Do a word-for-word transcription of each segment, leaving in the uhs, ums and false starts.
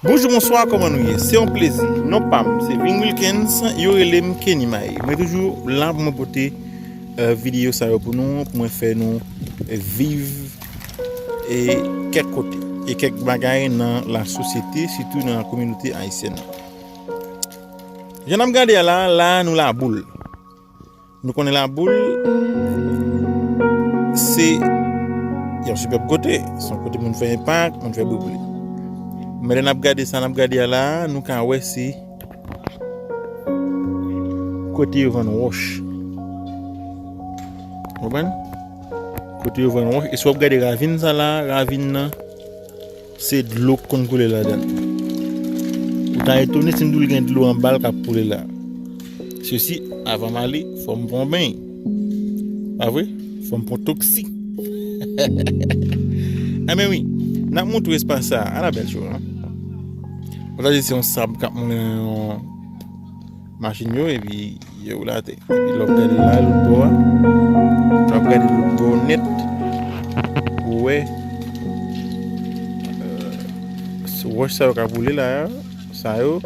Bonjou, bonswa, kòman nou ye? Se yon plezi. Non pa m, se Vin Wilkens, yo rele m Kenny May. Mwen toujou la pou mwen pote, eh, videyo sa yo pou nou, pou mwen fè nou, eh, viv, eh, kèk kote, e kèk bagay nan lasosyete, sitou nan kominote ayisyèn nan. Jan n ap gade a la, la nou Laboul. Nou konnen Laboul, se yon sipèb kote. Se yon kote moun fè enpak, moun fè boubli. Men lè n ap gade sa n ap gade a la, nou ka wè se kote yo vann wòch. Konprann? Kote yo vann wòch. E si w ap gade ravin sa la, ravin nan, se dlo k konn koule ladan l. Ou ta etone si m di w l gen dlo anba l k ap koule la. Sesi, avan m ale, fò m pran yon beny. Pa vre? Fò m pran toksi. Enben wi, n ap montre w espas sa a. Ala bèl cho, en. Ou ta di se yon sab k ap moulen nan yon machin yo, epi yo woule atè. Epi lè w ap gade la, lòt bò a, lè w ap gade lòt bò nèt, ou wè, euh, se wòch sa yo k ap woule la, sa yo,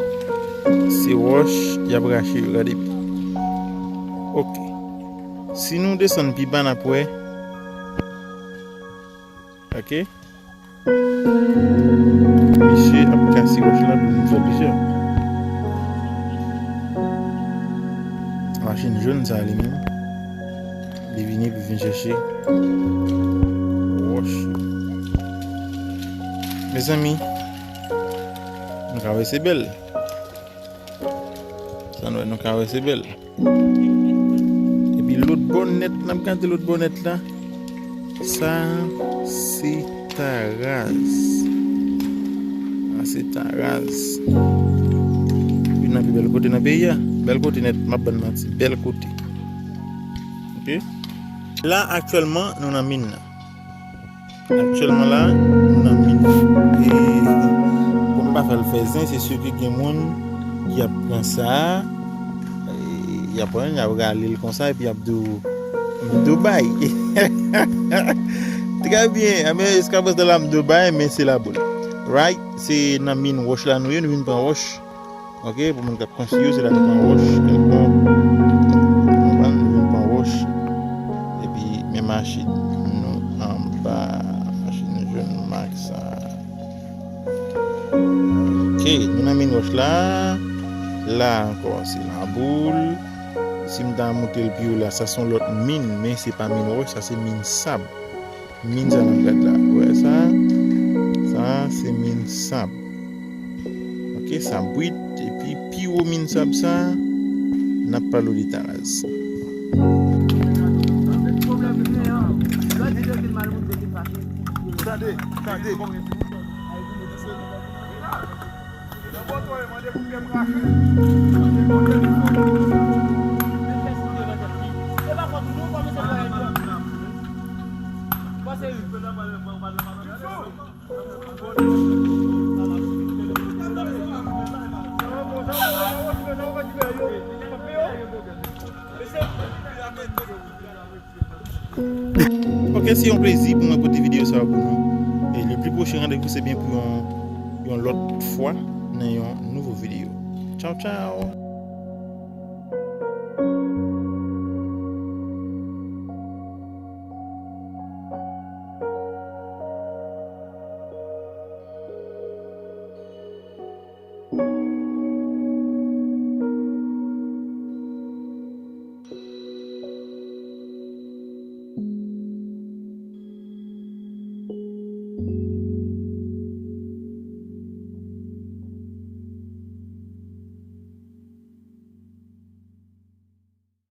se wòch y ap rache yo, gade byen. Ok. Si nou desann pi ba, n ap wè. Ok. Misye ap kase wòch la pou vin fè plizyè. Machin jòn sa li menm, li vini pou vin chèche wòch yo. Mezanmi, nou ka wè se bèl. Sa nou wè, nou ka wè se bèl. Epi lòt bò nèt, n ap gade lòt bò nèt la. Sa se Taraz. Sa se Taraz. Youn nan pi bèl kote nan peyi a. Bèl kote nèt, m ap bann manti. Bèl kote. Ok. La, aktyèlman, nou nan min nan. Aktyèlman la, nou nan min. E, pou m pa fè l fè zen, se si ke gen moun ki ap pran sa, e, y ap pran, y ap rale l konsa, epi y ap di w, "M Dubai." Trè byen, men eskabòs la, "M Dubai," men se Laboul. Right? Se nan min wòch la nou ye, nou vin pran wòch. Ok, pou moun k ap konstwi yo, se la nou pran wòch kèlkonk. Konprann? Nou vin pran wòch. Epi, men machin nou anba, machin jòn mak sa. Ok, nou nan min wòch la. La ankò, se Laboul. Si m ta monte l pi wo la, sa se yon lòt min, men se pa min wòch, sa se min sab. Min sa n ap gad la. Ou wè sa? Sa se min sab. Ok, sa brit. Epi pi wo min sab sa, n ap pale w de Taraz. Tande, tande. Ok, se yon plezi pou mwen pote videyo sa yo pou nou. E le pli pwochen randevou se byen pou yon, yon lòt fwa nan yon nouvo videyo. Tchaw, tchaw!